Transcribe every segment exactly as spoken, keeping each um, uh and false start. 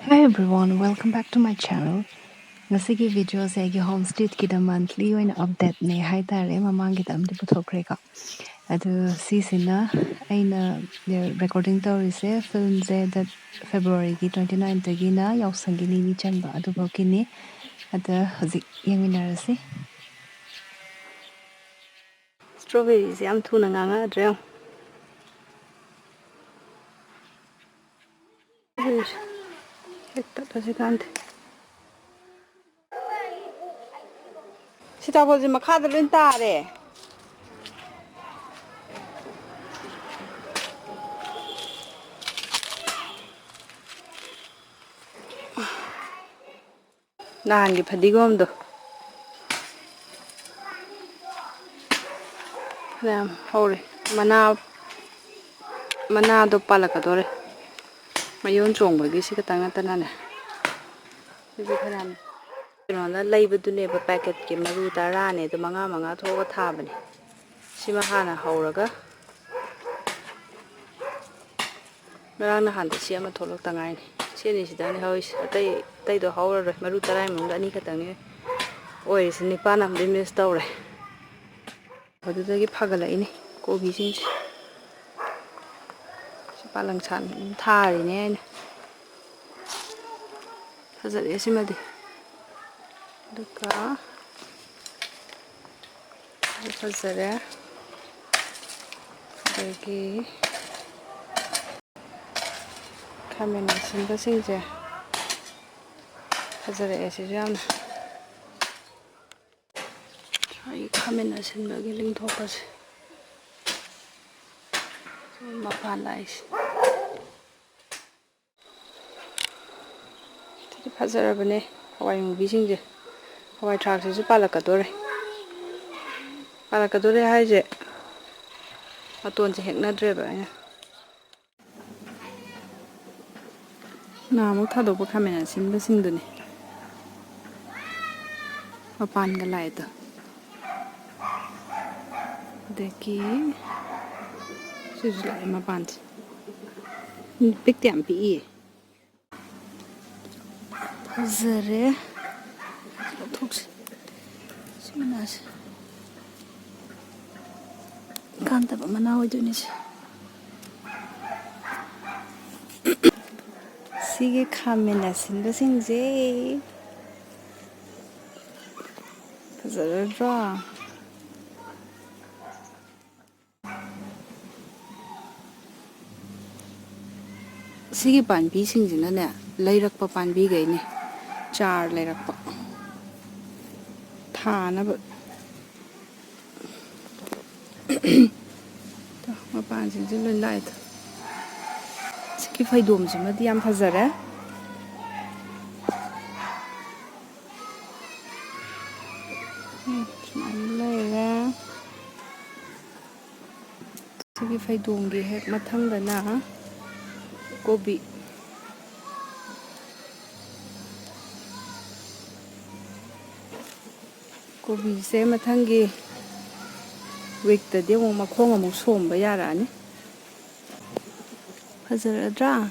Hi everyone, welcome back to my channel. ꯉꯁꯤꯒꯤ ꯚꯤꯗꯤꯑꯣꯁꯦ ꯑꯩꯒꯤ home ꯁ꯭ꯇꯦꯠꯀꯤꯗ ꯃꯟꯊꯂꯤ ꯑꯣꯏꯅ ꯑꯞꯗꯦꯠꯅꯦ ꯍꯥꯏꯇꯥꯔꯦ꯫ ꯃꯃꯥꯡꯒꯤꯗ ꯑꯃꯗꯤ ꯄꯨꯊꯣꯛꯈ꯭ꯔꯦꯀꯣ꯫ ꯑꯗꯨ ꯁꯤꯁꯤꯅ ꯑꯩꯅ ꯔꯦꯀꯣꯔꯗꯤꯡ ꯇꯧꯔꯤꯁꯦ, ꯐꯤꯜꯝꯁꯦ ꯗꯦꯠ ꯐꯦꯕ꯭ꯔꯨꯋꯥꯔꯤꯒꯤ ꯇ꯭ꯋꯦꯟꯇꯤ ꯅꯥꯏꯟꯗꯒꯤꯅ ꯌꯥꯎꯁꯪꯒꯤ ꯅꯤꯅꯤ ꯆꯟꯕ ꯑꯗꯨꯐꯥꯎꯒꯤꯅꯤ꯫ ꯑꯗ ꯍꯧꯖꯤꯛ ꯌꯦꯡꯃꯤꯟꯅꯔꯁꯤ꯫ ꯁ꯭ꯇ꯭ꯔꯣꯕꯦꯔꯤꯁꯦ ꯌꯥꯝ ꯊꯨꯅ ꯉꯥꯡꯉꯛꯑꯗ꯭ꯔꯥ ꯌꯦꯡꯉꯣ꯫ ꯍꯦꯛ ꯇꯠꯂꯁꯤ ꯀꯥꯟꯗꯦ꯫ ꯁꯤꯇꯥꯕꯣꯜꯁꯦ ꯃꯈꯥꯗ ꯂꯣꯏ ꯇꯥꯔꯦ꯫ ꯅꯍꯥꯟꯒꯤ ꯐꯗꯤꯒꯣꯝꯗꯣ ꯐꯅꯌꯥꯝ ꯍꯧꯔꯦ꯫ ꯃꯅꯥ, ꯃꯅꯥꯗꯣ ꯄꯥꯜꯂꯛꯀꯗꯣꯔꯦ꯫ ꯃꯌꯣꯟ ꯆꯣꯡꯕꯒꯤ ꯁꯤ ꯈꯛꯇꯪ ꯅꯠꯇꯅꯅꯦ꯫ ꯁꯤꯁꯨ ꯐꯅꯌꯥꯝ ꯀꯩꯅꯣꯅ ꯂꯩꯕꯗꯨꯅꯦꯕ, ꯄꯦꯀꯦꯠꯀꯤ ꯃꯔꯨ ꯇꯔꯥꯅꯦ, ꯑꯗꯨ ꯃꯉꯥ ꯃꯉꯥ ꯊꯣꯛꯑꯒ ꯊꯥꯕꯅꯦ꯫ ꯁꯤꯃ ꯍꯥꯟꯅ ꯍꯧꯔꯒ ꯉꯔꯥꯡ ꯅꯍꯥꯟꯗ ꯁꯤ ꯑꯃ ꯊꯣꯛꯂꯛꯇ ꯉꯥꯏꯔꯤ꯫ ꯁꯤ ꯑꯅꯤꯁꯤꯗꯪꯅꯤ ꯍꯧꯔꯤꯁꯦ꯫ ꯑꯇꯩ, ꯑꯇꯩꯗꯣ ꯍꯧꯔꯔꯣꯏ꯫ ꯃꯔꯨ ꯇꯔꯥꯒꯤ ꯃꯅꯨꯡꯗ ꯑꯅꯤ ꯈꯛꯇꯪꯅꯤ ꯑꯣꯏꯔꯤꯁꯦ꯫ ꯅꯤꯄꯥꯟ ꯑꯃꯗꯤ ꯃꯤꯁ ꯇꯧꯔꯦ꯫ ꯑꯗꯨꯗꯒꯤ ꯐꯒꯠꯂꯛꯏꯅꯦ ꯀꯣꯕꯤꯁꯤꯡꯁꯦ꯫ ꯁꯤ ꯄꯥꯂꯪ ꯁꯥꯟ ꯊꯥꯔꯤꯅꯦ ꯑꯩꯅ꯫ ꯐꯖꯔꯦ ꯁꯤꯃꯗꯤ꯫ ꯑꯗꯨꯒ ꯁꯤ ꯐꯖꯔꯦ꯫ ꯑꯗꯒꯤ ꯈꯥꯃꯦꯟ ꯑꯁꯤꯟꯕꯁꯤꯡꯁꯦ ꯐꯖꯔꯛꯑꯦ ꯁꯤꯁꯨ ꯌꯥꯝꯅ꯫ ꯑꯩ ꯈꯥꯃꯦꯟ ꯑꯁꯤꯟꯕꯒꯤ ꯂꯤꯡꯊꯣꯛꯄꯁꯦ ꯃꯄꯥꯟ ꯂꯥꯛꯏꯁꯦ꯫ ꯁꯤꯗꯤ ꯐꯖꯔꯕꯅꯦ ꯍꯋꯥꯏ ꯃꯨꯕꯤꯁꯤꯡꯁꯦ꯫ ꯍꯋꯥꯏ ꯊ꯭ꯔꯥꯛꯁꯤꯁꯨ ꯄꯥꯜꯂꯛꯀꯗꯣꯔꯦ꯫ ꯄꯥꯜꯂꯛꯀꯗꯣꯔꯦ ꯍꯥꯏꯁꯦ ꯃꯇꯣꯟꯁꯦ ꯍꯦꯛꯅꯗ꯭ꯔꯦꯕ ꯑꯩꯅ꯫ ꯅꯍꯥꯟꯃꯨꯛ ꯊꯥꯗꯣꯛꯄ ꯈꯥꯃꯦꯟ ꯑꯁꯤꯟꯕꯁꯤꯡꯗꯨꯅꯤ꯫ ꯃꯄꯥꯟꯒ ꯂꯥꯛꯑꯦꯗꯣ꯫ ꯑꯗꯒꯤ ꯁꯤꯁꯨ ꯂꯥꯛꯑꯦ ꯃꯄꯥꯟꯁꯦ꯫ ꯄꯤꯛꯇꯤ ꯌꯥꯝ ꯄꯤꯛꯏꯌꯦ꯫ ꯐꯖꯔꯦ꯫ ꯂꯧꯊꯣꯛꯁꯤ꯫ ꯁꯤ ꯃꯅꯥꯁꯦ꯫ ꯀꯥꯟꯗꯕ ꯃꯅꯥ ꯑꯣꯏꯗꯣꯏꯅꯦ ꯁꯤ꯫ ꯁꯤꯒꯤ ꯈꯥꯃꯦꯟ ꯑꯁꯤꯟꯕꯁꯤꯡꯁꯦ ꯐꯖꯔꯗ꯭ꯔꯣ? ꯁꯤꯒꯤ ꯄꯥꯝꯕꯤꯁꯤꯡꯁꯤꯅꯅꯦ, ꯂꯩꯔꯛꯄ ꯄꯥꯝꯕꯤꯈꯩꯅꯦ, ꯆꯥꯔ ꯂꯩꯔꯛꯄ ꯊꯥꯅꯕ꯫ ꯇꯣ, ꯃꯄꯥꯟꯁꯤꯡꯁꯨ ꯂꯣꯏ ꯂꯥꯛꯑꯦꯗꯣ꯫ ꯁꯤꯒꯤ ꯐꯩꯗꯣꯝꯁꯤꯃꯗꯤ ꯌꯥꯝ ꯐꯖꯔꯦ꯫ ꯎꯝ, ꯁꯨꯃꯥꯏꯅ ꯂꯩꯔꯦ꯫ ꯁꯤꯒꯤ ꯐꯩꯗꯣꯝꯒꯤ ꯍꯦꯛ ꯃꯊꯪꯗꯅ ꯀꯣꯕꯤ꯫ ꯀꯣꯕꯤꯁꯦ ꯃꯊꯪꯒꯤ ꯋꯤꯛꯇꯗꯤ ꯑꯃꯨꯛ ꯃꯈꯣꯡ ꯑꯃꯨꯛ ꯁꯣꯝꯕ ꯌꯥꯔꯛꯑꯅꯤ꯫ ꯐꯖꯔꯗ꯭ꯔꯥ?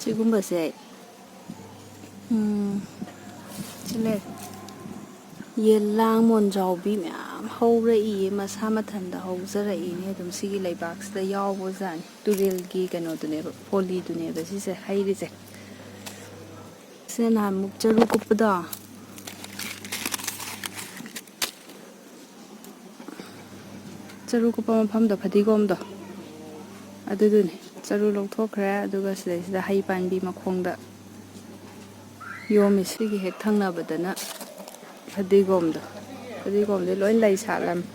ꯁꯤꯒꯨꯝꯕꯁꯦ, ꯎꯝ, ꯁꯤ ꯂꯩꯔꯦ꯫ ꯌꯦꯂꯥꯡ ꯃꯣꯟꯖꯥꯎꯕꯤ ꯃꯌꯥꯝ ꯍꯧꯔꯛꯏꯌꯦ, ꯃꯁꯥ ꯃꯊꯟꯇ ꯍꯧꯖꯔꯛꯏꯅꯦ꯫ ꯑꯗꯨꯝ ꯁꯤꯒꯤ ꯂꯩꯕꯥꯛꯁꯤꯗ ꯌꯥꯎꯕꯖꯥꯠꯅꯤ, ꯇꯨꯔꯦꯜꯒꯤ ꯀꯩꯅꯣꯗꯨꯅꯦꯕ, ꯐꯣꯂꯤꯗꯨꯅꯦꯕ ꯁꯤꯁꯦ ꯍꯩꯔꯤꯁꯦ꯫ ꯁꯤꯅ ꯅꯍꯥꯟꯃꯨꯛ ꯆꯔꯨ ꯀꯨꯞꯄꯗꯣ, ꯆꯔꯨ ꯀꯨꯞꯄ ꯃꯐꯝꯗꯣ, ꯐꯗꯤꯒꯣꯝꯗꯣ, ꯑꯗꯨꯗꯨꯅꯦ꯫ ꯆꯔꯨ ꯂꯧꯊꯣꯛꯈ꯭ꯔꯦ, ꯑꯗꯨꯒ ꯁꯤꯗꯩꯁꯤꯗ ꯍꯩ ꯄꯥꯝꯕꯤ ꯃꯈꯣꯡꯗ ꯌꯣꯝꯃꯤ꯫ ꯁꯤꯒꯤ ꯍꯦꯛ ꯊꯪꯅꯕꯗꯅ ꯐꯗꯤꯒꯣꯝꯗꯣ, ꯐꯗꯤꯒꯣꯝꯗꯤ ꯂꯣꯏ ꯂꯩ ꯁꯥꯠꯂꯝꯃꯤ꯫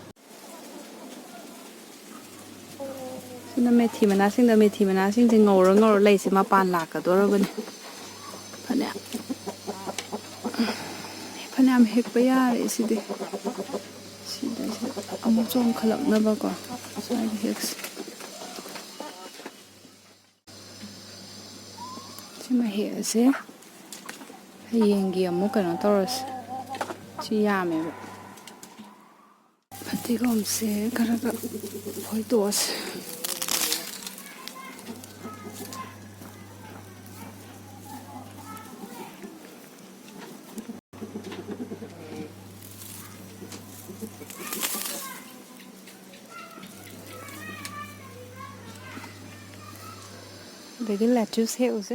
ꯁꯤꯅ ꯃꯦꯊꯤ ꯃꯅꯥꯁꯤꯡꯗ, ꯃꯦꯊꯤ ꯃꯅꯥꯁꯤꯡꯁꯦ ꯉꯧꯔ ꯉꯧꯔ ꯂꯩꯁꯦ ꯃꯄꯥꯟ ꯂꯥꯛꯀꯗꯧꯔꯕꯅꯦ꯫ ꯐꯅꯌꯥꯝ, ꯐꯅꯌꯥꯝ ꯍꯦꯛꯄ ꯌꯥꯔꯦ ꯁꯤꯗꯤ꯫ ꯁꯤꯗꯩꯁꯤꯗ ꯑꯃꯨꯛ ꯆꯣꯡꯈꯠꯂꯛꯅꯕꯀꯣ, ꯁ꯭ꯋꯥꯏꯗ ꯍꯦꯛꯁꯦ꯫ ꯁꯤꯃ ꯍꯦꯛꯑꯁꯦ꯫ ꯍꯌꯦꯡꯒꯤ ꯑꯃꯨꯛ ꯀꯩꯅꯣ ꯇꯧꯔꯁꯦ꯫ ꯁꯤ ꯌꯥꯝꯃꯦꯕ꯫ ꯐꯗꯤꯒꯣꯝꯁꯦ ꯈꯔꯒ ꯐꯣꯏꯗꯣꯛꯑꯁꯦ꯫ ꯑꯗꯒꯤ lettuce ꯍꯦꯛꯎꯁꯦ꯫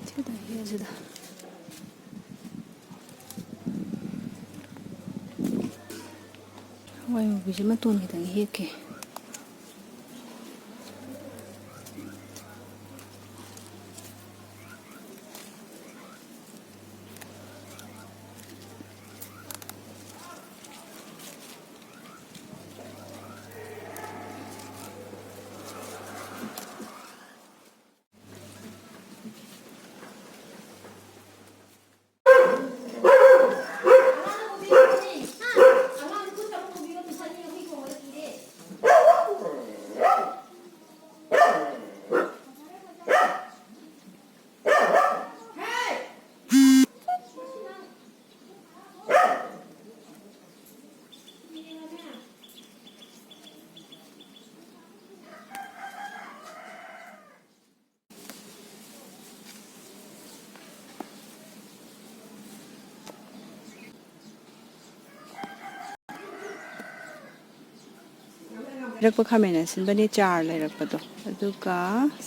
ꯁꯤꯗ ꯍꯦꯛꯑꯁꯤꯗ꯫ ꯍꯋꯥꯏ ꯃꯨꯕꯤꯁꯦ ꯃꯇꯣꯟ ꯈꯤꯇꯪ ꯍꯦꯛꯀꯦ꯫ ꯂꯩꯔꯛꯄ ꯈꯥꯃꯦꯟ ꯑꯁꯤꯟꯕꯅꯦ ꯆꯥꯔ ꯂꯩꯔꯛꯄꯗꯣ, ꯑꯗꯨꯒ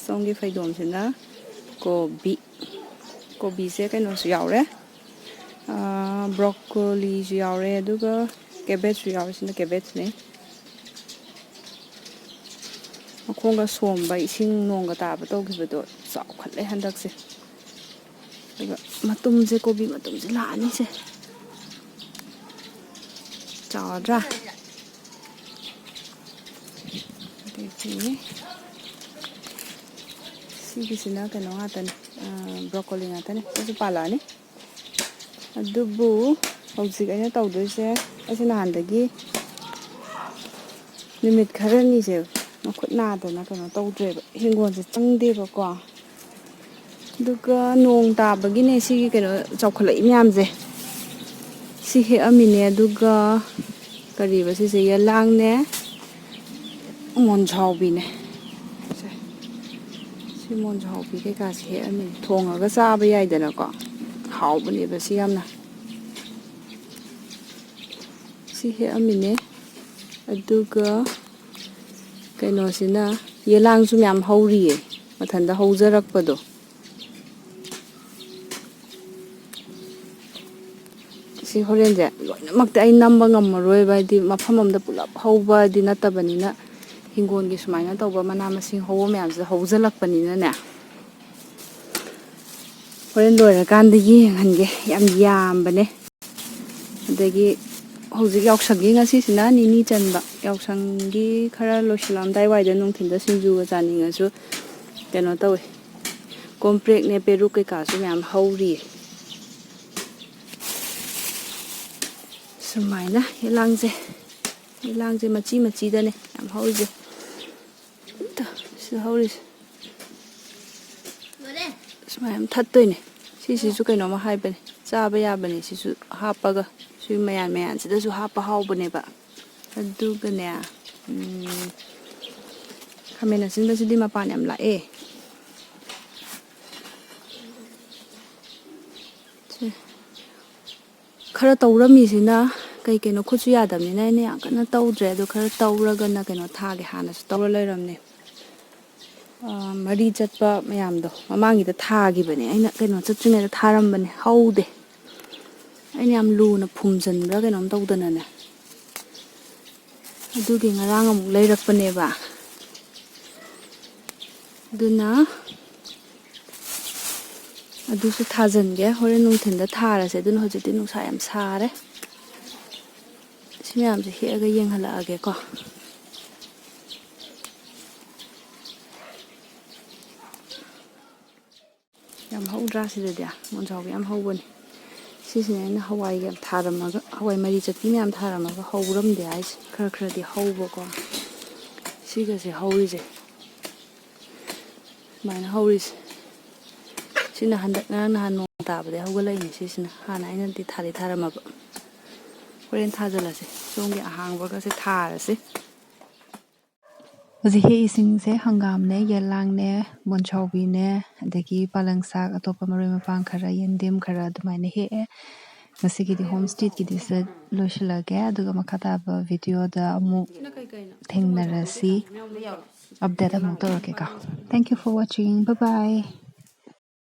ꯁꯣꯝꯒꯤ ꯐꯩꯗꯣꯝꯁꯤꯅ ꯀꯣꯕꯤ꯫ ꯀꯣꯕꯤꯁꯦ ꯀꯩꯅꯣꯁꯨ ꯌꯥꯎꯔꯦ, ꯕ꯭ꯔꯣꯀꯣꯂꯤꯁꯨ ꯌꯥꯎꯔꯦ, ꯑꯗꯨꯒ ꯀꯦꯕꯦꯖꯁꯨ ꯌꯥꯎꯔꯦ꯫ ꯁꯤꯅ ꯀꯦꯕꯦꯖꯅꯦ꯫ ꯃꯈꯣꯡꯒ ꯁꯣꯝꯕ, ꯏꯁꯤꯡ ꯅꯣꯡꯒ ꯇꯥꯕ ꯇꯧꯈꯤꯕꯗꯣ ꯆꯥꯎꯈꯠꯂꯦ ꯍꯟꯗꯛꯁꯦ꯫ ꯑꯗꯨꯒ ꯃꯇꯨꯝꯁꯦ, ꯀꯣꯕꯤ ꯃꯇꯨꯝꯁꯦ ꯂꯥꯛꯑꯅꯤꯁꯦ꯫ ꯆꯥꯎꯔꯗ꯭ꯔꯥ? ꯑꯗꯒꯤ ꯁꯤꯒꯤꯁꯤꯅ ꯀꯩꯅꯣ ꯉꯥꯛꯇꯅꯤ, ꯕ꯭ꯔꯣꯀꯣꯂꯤ ꯉꯥꯛꯇꯅꯤ꯫ ꯁꯤꯁꯨ ꯄꯥꯜꯂꯛꯑꯅꯤ꯫ ꯑꯗꯨꯕꯨ ꯍꯧꯖꯤꯛ ꯑꯩꯅ ꯇꯧꯗꯣꯏꯁꯦ, ꯑꯩꯁꯦ ꯅꯍꯥꯟꯗꯒꯤ ꯅꯨꯃꯤꯠ ꯈꯔꯅꯤꯁꯦ ꯃꯈꯨꯠ ꯅꯥꯗꯅ ꯀꯩꯅꯣ ꯇꯧꯗ꯭ꯔꯦꯕ, ꯍꯤꯡꯒꯣꯜꯁꯦ ꯆꯪꯗꯦꯕꯀꯣ꯫ ꯑꯗꯨꯒ ꯅꯣꯡ ꯇꯥꯕꯒꯤꯅꯦ ꯁꯤꯒꯤ ꯀꯩꯅꯣ ꯆꯥꯎꯈꯠꯂꯛꯏ ꯃꯌꯥꯝꯁꯦ꯫ ꯁꯤ ꯍꯦꯛꯑꯝꯃꯤꯅꯦ, ꯑꯗꯨꯒ ꯀꯔꯤꯕ ꯁꯤꯁꯦ, ꯌꯦꯂꯥꯡꯅꯦ, ꯃꯣꯟꯖꯥꯎꯕꯤꯅꯦ꯫ ꯁꯦ, ꯁꯤ ꯃꯣꯟꯖꯥꯎꯕꯤ ꯀꯩꯀꯥꯁꯦ ꯍꯦꯛꯑꯝꯃꯤꯅꯦ, ꯊꯣꯡꯉꯒ ꯆꯥꯕ ꯌꯥꯏꯗꯅꯀꯣ꯫ ꯍꯥꯎꯕꯅꯦꯕ ꯁꯤ ꯌꯥꯝꯅ꯫ ꯁꯤ ꯍꯦꯛꯑꯝꯃꯤꯅꯦ꯫ ꯑꯗꯨꯒ ꯀꯩꯅꯣꯁꯤꯅ, ꯌꯦꯂꯥꯡꯁꯨ ꯃꯌꯥꯝ ꯍꯧꯔꯤꯌꯦ, ꯃꯊꯟꯇ ꯍꯧꯖꯔꯛꯄꯗꯣ꯫ ꯁꯤ ꯍꯣꯔꯦꯟꯁꯦ ꯂꯣꯏꯅꯃꯛꯇꯤ ꯑꯩ ꯅꯝꯕ ꯉꯝꯃꯔꯣꯏꯕ, ꯍꯥꯏꯗꯤ ꯃꯐꯝ ꯑꯃꯗ ꯄꯨꯂꯞ ꯍꯧꯕꯗꯤ ꯅꯠꯇꯕꯅꯤꯅ, ꯍꯤꯡꯒꯣꯜꯒꯤ ꯁꯨꯃꯥꯏꯅ ꯇꯧꯕ ꯃꯅꯥ ꯃꯁꯤꯡ ꯍꯧꯕ ꯃꯌꯥꯝꯁꯤꯗ ꯍꯧꯖꯜꯂꯛꯄꯅꯤꯅꯅꯦ꯫ ꯍꯣꯔꯦꯟ ꯂꯣꯏꯔꯀꯥꯟꯗ ꯌꯦꯡꯍꯟꯒꯦ꯫ ꯌꯥꯝ ꯌꯥꯝꯕꯅꯦ꯫ ꯑꯗꯒꯤ ꯍꯧꯖꯤꯛ ꯌꯥꯎꯁꯪꯒꯤ, ꯉꯁꯤꯁꯤꯅ ꯅꯤꯅꯤ ꯆꯟꯕ, ꯌꯥꯎꯁꯪꯒꯤ ꯈꯔ ꯂꯣꯏꯁꯤꯜꯂꯛꯑꯝꯗꯥꯏ ꯋꯥꯏꯗ ꯅꯨꯡꯊꯤꯜꯗ ꯁꯤꯡꯖꯨꯒ ꯆꯥꯅꯤꯡꯉꯁꯨ ꯀꯩꯅꯣ ꯇꯧꯋꯦ, ꯀꯣꯝꯄ꯭ꯔꯦꯛꯅꯦ, ꯄꯦꯔꯨꯛ ꯀꯩꯀꯥꯁꯨ ꯃꯌꯥꯝ ꯍꯧꯔꯤꯌꯦ꯫ ꯁꯨꯃꯥꯏꯅ ꯌꯦꯂꯥꯡꯁꯦ, ꯌꯦꯂꯥꯡꯁꯦ ꯃꯆꯤ ꯃꯆꯤꯗꯅꯦ ꯌꯥꯝ ꯍꯧꯔꯤꯁꯦ꯫ ꯇ-, ꯁꯤꯗ ꯍꯧꯔꯤꯁꯦ꯫ ꯁꯨꯃꯥꯏꯅ ꯊꯠꯇꯣꯏꯅꯦ꯫ ꯁꯤꯁꯤꯁꯨ ꯀꯩꯅꯣꯝꯃ ꯍꯥꯏꯕꯅꯦ, ꯆꯥꯕ ꯌꯥꯕꯅꯦ꯫ ꯁꯤꯁꯨ ꯍꯥꯞꯄꯒ, ꯁꯤ ꯃꯌꯥꯟ ꯃꯌꯥꯟꯁꯤꯗꯁꯨ ꯍꯥꯞꯄ ꯍꯥꯎꯕꯅꯦꯕ꯫ ꯑꯗꯨꯒꯅꯦ, ꯎꯝ, ꯈꯥꯃꯦꯟ ꯑꯁꯤꯟꯕꯁꯤꯗꯤ ꯃꯄꯥꯟ ꯌꯥꯝ ꯂꯥꯛꯑꯦ꯫ ꯁꯦ꯫ ꯈꯔ ꯇꯧꯔꯝꯃꯤꯁꯤꯅ ꯀꯩ ꯀꯩꯅꯣ, ꯈꯨꯠꯁꯨ ꯌꯥꯗꯕꯅꯤꯅ ꯑꯩꯅ ꯌꯥꯝ ꯀꯟꯅ ꯇꯧꯗ꯭ꯔꯦ꯫ ꯑꯗꯣ ꯈꯔ ꯇꯧꯔꯒꯅ ꯀꯩꯅꯣ ꯊꯥꯒꯦ, ꯍꯥꯟꯅꯁꯨ ꯇꯧꯔ ꯂꯩꯔꯝꯅꯦ꯫ ꯑꯥ, ꯃꯔꯤ ꯆꯠꯄ ꯃꯌꯥꯝꯗꯣ ꯃꯃꯥꯡꯒꯤꯗ ꯊꯥꯈꯤꯕꯅꯦ, ꯑꯩꯅ ꯀꯩꯅꯣ ꯆꯠꯇ꯭ꯔꯤꯉꯩꯗ ꯊꯥꯔꯝꯕꯅꯦ, ꯍꯧꯗꯦ꯫ ꯑꯩꯅ ꯌꯥꯝ ꯂꯨꯅ ꯐꯨꯝꯖꯤꯟꯕ꯭ꯔꯥ ꯀꯩꯅꯣꯝ ꯇꯧꯗꯅꯅꯦ꯫ ꯑꯗꯨꯒꯤ ꯉꯔꯥꯡ ꯑꯃꯨꯛ ꯂꯩꯔꯛꯄꯅꯦꯕ꯫ ꯑꯗꯨꯅ ꯑꯗꯨꯁꯨ ꯊꯥꯖꯤꯟꯒꯦ, ꯍꯣꯔꯦꯟ ꯅꯨꯡꯊꯤꯟꯗ ꯊꯥꯔꯁꯦ꯫ ꯑꯗꯨꯅ ꯍꯧꯖꯤꯛꯇꯤ ꯅꯨꯡꯁꯥ ꯌꯥꯝ ꯁꯥꯔꯦ꯫ ꯁꯤ ꯃꯌꯥꯝꯁꯦ ꯍꯦꯛꯑꯒ ꯌꯦꯡꯍꯜꯂꯛꯑꯒꯦꯀꯣ꯫ ꯌꯥꯝ ꯍꯧꯗ꯭ꯔꯥ ꯁꯤꯗꯗꯤ? ꯃꯣꯟꯖꯥꯎꯕꯤ ꯌꯥꯝ ꯍꯧꯕꯅꯤ꯫ ꯁꯤꯁꯤꯅ ꯑꯩꯅ ꯍꯋꯥꯏꯒ ꯊꯥꯔꯝꯃꯒ, ꯍꯋꯥꯏ ꯃꯔꯤ ꯆꯠꯄꯤ ꯃꯌꯥꯝ ꯊꯥꯔꯝꯃꯒ ꯍꯧꯔꯝꯗꯦ ꯍꯥꯏꯁꯦ꯫ ꯈꯔ ꯈꯔꯗꯤ ꯍꯧꯕꯀꯣ꯫ ꯁꯤꯒꯁꯦ ꯍꯧꯔꯤꯁꯦ꯫ ꯁꯨꯃꯥꯏꯅ ꯍꯧꯔꯤꯁꯦ꯫ ꯁꯤꯅ ꯍꯟꯗꯛ ꯉꯔꯥꯡ ꯅꯍꯥꯟ ꯅꯣꯡ ꯇꯥꯕꯗꯒꯤ ꯍꯧꯒꯠꯂꯛꯏꯅꯦ ꯁꯤꯁꯤꯅ꯫ ꯍꯥꯟꯅ ꯑꯩꯅꯗꯤ ꯊꯥꯗꯤ ꯊꯥꯔꯝꯃꯕ꯫ ꯍꯣꯔꯦꯟ ꯊꯥꯖꯤꯜꯂꯁꯤ꯫ ꯁꯣꯝꯒꯤ ꯑꯍꯥꯡꯕꯒꯁꯦ ꯊꯥꯔꯁꯤ꯫ ꯍꯧꯖꯤꯛ ꯍꯦꯛꯏꯁꯤꯡꯁꯦ ꯍꯪꯒꯥꯝꯅꯦ, ꯌꯦꯂꯥꯡꯅꯦ, ꯃꯣꯟꯁꯥꯎꯕꯤꯅꯦ, ꯑꯗꯒꯤ ꯄꯥꯂꯪ ꯁꯥꯛ, ꯑꯇꯣꯞꯄ ꯃꯔꯣꯏ ꯃꯄꯥꯡ ꯈꯔ, ꯌꯦꯟꯗꯦꯝ ꯈꯔ ꯑꯗꯨꯃꯥꯏꯅ ꯍꯦꯛꯑꯦ꯫ ꯉꯁꯤꯒꯤꯗꯤ ꯍꯣꯝ ꯁ꯭ꯇꯦꯒꯤꯗꯤ ꯁꯤꯗ ꯂꯣꯏꯁꯤꯜꯂꯒꯦ, ꯑꯗꯨꯒ ꯃꯈꯥ ꯇꯥꯕ ꯚꯤꯗꯤꯑꯣꯗ ꯑꯃꯨꯛ ꯊꯦꯡꯅꯔꯁꯤ꯫ ꯑꯞꯗꯦꯠ ꯑꯃꯨꯛ ꯇꯧꯔꯛꯀꯦꯀꯣ꯫ Thank you for watching. Bye bye.